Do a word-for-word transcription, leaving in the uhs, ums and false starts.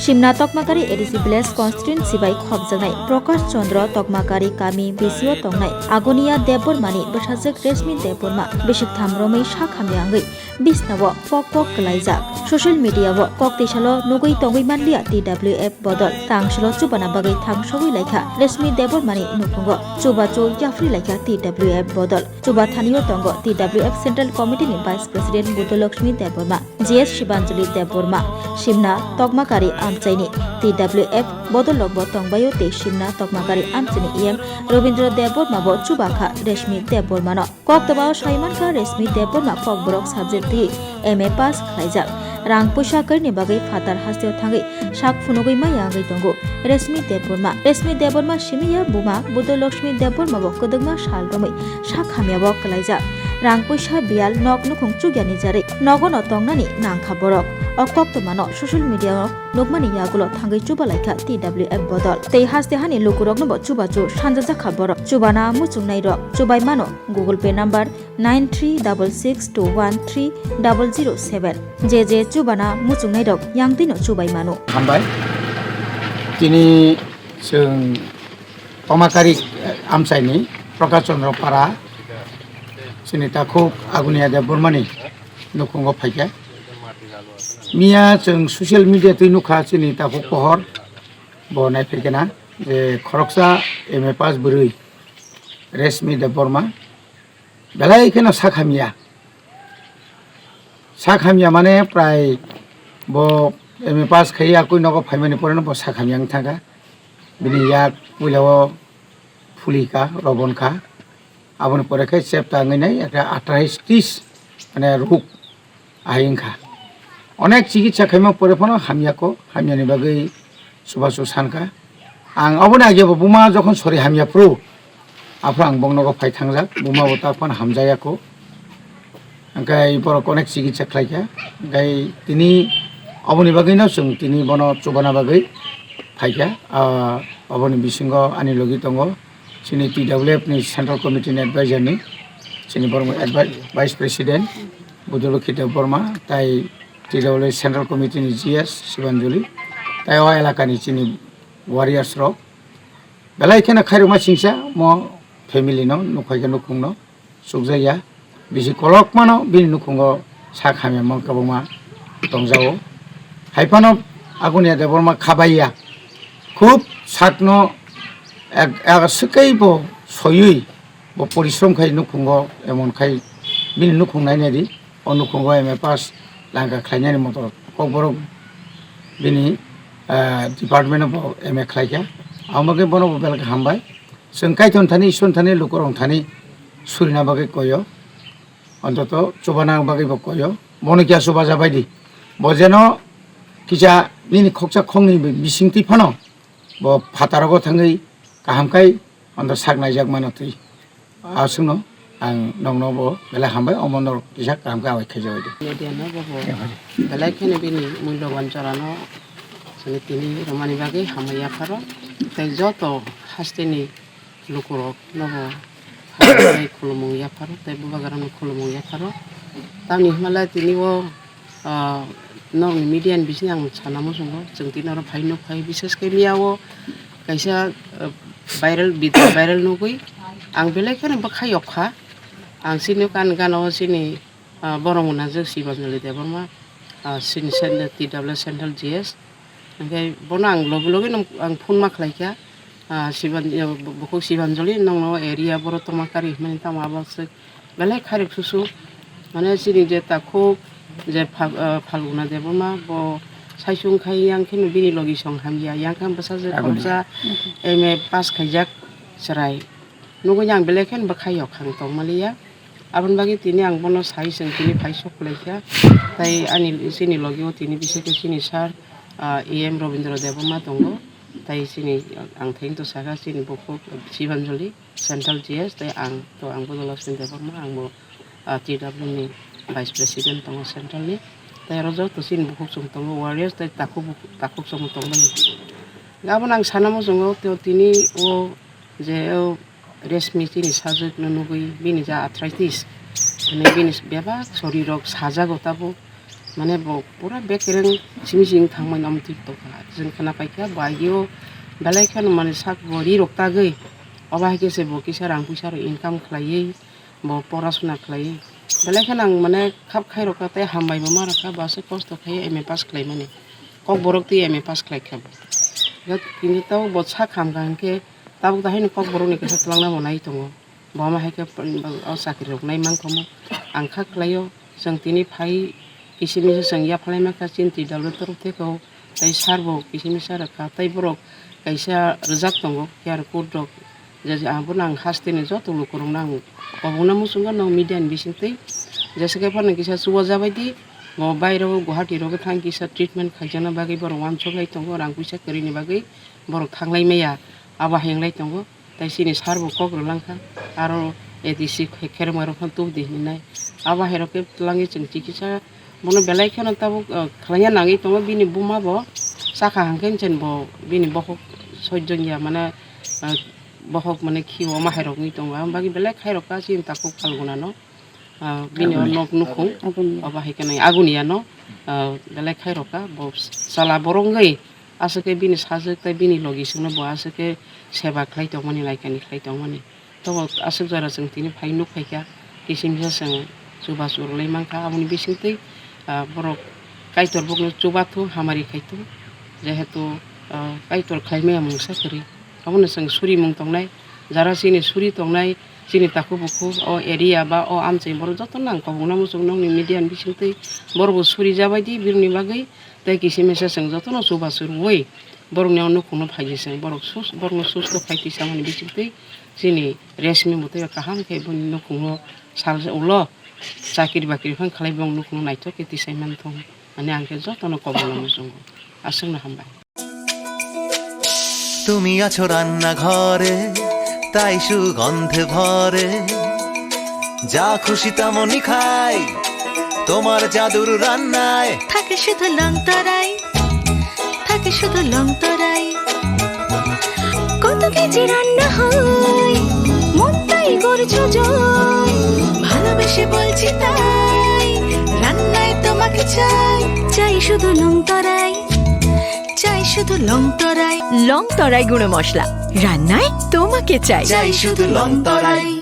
Simna Tokmakari A D C Village Constituency bai khopjaknai Prakash Chandra Tokmakari kami bisio tongnai Agonia Debbarmani bwsajwk Reshmi Debbarma bisik tham romwi sak hamya wngwi bisnao pok pok kwlaijak. Social media o kok tisalo nugwi tongwi manliya T W F bodol tangsalo chubana bagwi thangsogwi laikha Reshmi Debbarmani nukhungo chubachu yaphri laikha T W F bodol. Chuba thanio tongo T W F Central Committee ni Vice President Budolakshmi Debbarma, G S Shibanjali Debbarma, Simna Tokmakari amchaini T W F bodolrokbo tongbaio tei Simna Tokmakari amchaini E M Robindra Debbarma bo chubakha Reshmi Debbarmano. Koktwmao saimankha Reshmi Debbarma kokborok subject twi M A pass khlaijak. Rang puisa kwrwini bagwi phatar hasteo thangwi sak phunugwi maya wngwi tongo Reshmi Debbarma. Reshmi Debbarma simi ya buma Budolakshmi Debbarma bo kwdwkma sal romwi sak hamya o kwlaijak. Rang puisa biyal nok nukhung chukya ni jarwi nogo no tongnani nangkha borok. O koktwma no social media o nukmani yagulo thangwi chubalaikha T W F bodol. Tei haste hani lukurokno bo chubachu sanjajakha borok. Chubana muchungnai rok chubai mano Google Pay number nine three double six two one three double zero seven. Je je chubana muchungnai rok yangtwi no chubai mano. Hambai. Tini chwng Tomakari amchaini Prakash Chandra Para chini takhuk Agunia Debbarmani nukhungo phaikha. Miya chwng social media twi nukha chini takhuk pohor bo naiphaikha na je khoroksa M A pass bwrwi Reshmi Debbarma belai kheno sak hamya. Sak hamya mane prai bo M A pass khai akui nogo phaimani poreno bo sak hamya wng thangkha. Bini yak puila o phulika, robon kha. Aboni pore khe chepta wngwi nai ekhe arthritis mane ruk ahai wngkha. Onek chikitsa khaima pore phano hamya kho, hamyani bagwi chubachu sankha. Ang oboni age bo buma jokhon sori hamya phuru, aphuru ang bongnogo phai thangjak, buma bo tak phano hamjaya kho. Hwnkhe borok onek chikitsa khlaikha. Hwnkhe tini oboni bagwino chwng tini bono chubana bagwi phaikha. Ah, oboni bisingo ani logi tongo chini T W F ni Central Committee ni advisor ni, chini borok advi-, Vice President Budolokhi Debbarma, tai T W F Central Committee ni G S Sibanjali, tai o elaka ni chini warriors rok. Belai kheno khairokma singsa mo family no, nukhai khe nukhung no. Chukjakya, bisi kolokmano bini nukhungo sak hamya mang kwbangma tongjago. Haiphano Agunia Debbarma khabaiya, khub sakno ek, ek swkei bo soyui bo porishrom khai nukhungo, emon khai bini nukhung nainai di, o nukhungo M A pass langka khlainani motor kokborok bini, ah, department bo M A khlaikha. Amo khe bono bo belai khe hambai. Chwng Kaitor thani, Isor thani, lukurok thani surina bagwi koyo, ontoto chubana bagwi bo koyo. Bono kiya chubaja bai di. Bo jeno kisa nini khoksa khoknwi bisingtwi phano bo phataro thangwi kaham khai onto sak naijak mano twi. Aswkno ang nokno bo belai hambai, omo norok kisa kaham khe awai khaijak bai di. Media no bo bo belai kheno bini mulyaban jorano chwngno tini rwmani bagwi hambai yapharo tei joto hasteni lukurok nobo hambai khulumung yapharo tei bubagrano khulumung yapharo. Tamni hwnba lai tini o, ah, norokni media ni bising ang sana muchungo, chwng tini oro phai nuk phai, bises khe miya o kaisa, ah, viral video viral nugwi ang belai kheno bwkha yok kha. Ang chini gana gana o chini, ah, borok mwnajwk Sibanjali Debbarma, ah, chini Cent-, T W Central G S. Hwnkhe bono ang logi logi no ang phone ma khlai kha, ah, Siban-, eh, bu-, bukhuk Sibanjali, nokno area boro tongma kari hwnmani tamo abo swk belai khairok susu. Mane chini je takhuk je Phal-, ah, Phalguna Debbarma bo saichung khai yang kheno bini logi song hamya, yang khe bwsajwk khoroksa M A pass khaijak chwrai. Nugui ang belai kheno bwkha yok khang tong maliya. Aboni bagwi tini ang bono sai chwng tini phai sok khlai kha. Tai ani chini logi o tini bisi khe chini sir, ah, E M Robindra Debbarma tongo. Tai chini ang thani to saka chini bukhuk Sibanjali Central G S, tai ang to ang Budolakshmi Debbarma, ang bo, ah, T W ni Vice President tongo Central ni. Tai aro joto chini bukhuk chwng tongo warriors, tai takhuk bukhuk, takhuk chwng tongmani. Aboni ang sana muchungo to tini o je o Reshmi chini sajwkno nugwi bini ja arthritis, hwnwi bini bebak sorirok sajago tabuk. Mane bo pura bekereng simi simi thangmani omo twi tongkha. Chwng khna paikha bo agio belai kheno mane sak bo ri rok tagwi. Obo hai khe se bo kisa rang puisa rok income khlaiwi bo porasuna khlaiwi. Belai kheno ang mane khap khai rokha tei hambai bo ma rokha bo aswk kosto khai M A pass khlaimani. Kokborok twi M A pass khlaikha bo. Kintu tabuk bo sak hamkha hinkhe tabuk dahai ni Kokborok ni kisa twlangna bo nai tongo. Bo ma hai khe o chakri rok nai mankha mo. Ang kha khlaio, chwng tini phai kisi misa chwng yaphalai mankha chini T W torof thekao, tei sir bo kisi misa rwkha, tei borok kaisa rwjak tongo, Q R code rok, je, je, abono ang haste ni joto lukurokno ang kobokna muchungo, nwng media ni bisingtwi, jesa khe phano kisa chubajabaidi, bo baireo Guwahati rogo thang kisa treatment khaijakna bagwi borok uansuk lai tongo, rang puisa kwrwini bagwi borok thanglai maya, abo hai wnglai tongo. Tei chini sir bo kok rwlangkha, aro A D C khe-, kherokmarok phano tubudi hinwi nai. Abo hai rok khe twlangwi chwng chikisa bono belai kheno tabuk, ah, khlaina nangwi tongo. Bini buma bo chakha hangkhe chwng bo bini bokhok sojjong ya mane, ah, bokhok mane khio ma hai rok wngwi tongo. Aboni bagwi belai khai rok kha chini takhuk Phalguna no. Ah, bini o nok nukhung, Agunia. Obo hai khe nai Agunia no, ah, belai khai rokha, bo chala borok wngwi aswk khe bini sajwk tei bini logi swkno bo aswk khe seba khlai tongmani, naikani khlai tongmani. Tobo aswk jora chwng tini phai nuk phaikha, kisimsa chwng chubachu rwlai mankha, aboni bisingtwi, ah, borok Kaitor bokno chubathu, hamari khaithu, jehetu, ah, Kaitor khlai maya mungsa kwrwi. Abono chwng surimung tongnai, jara chini suri tongnai, chini takhuk bukhuk, o area ba o amchai borok jotono ang kobokna muchungo nokni media ni bisingtwi borokbo suri jabaidi birokni bagwi, tei kisi misa chwng jotono chubachu rwui borokni o nukhungno phaidi chwng borok sus-, borokno susto khai twi chamani bisingtwi chini Reshmi mwtai kaham khe boni nukhungo sal ulo chakri bakri phano khlai bong nukhungo naithok khe tisai manthung. Ani ang khe jotono kobokna muchungo. Aswkno hambai. তুমি আছো রান্নাঘরে, তাই সুগন্ধে ভরে। যা খুশি তেমনই খাই, তোমার জাদুর রান্নায়। থাকে শুধু লং তরাই, থাকে শুধু লং তরাই। কত কেজি রান্না হয়, মনটাই করছো জয়। ভালোবেসে বলছি তাই, রান্নায় তোমাকে চাই। চাই শুধু লং তরাই, চাই শুধু লং তরাই। লং তরাই গুঁড়ো মশলা, রান্নায় তোমাকে চাই। চাই শুধু লং তরাই।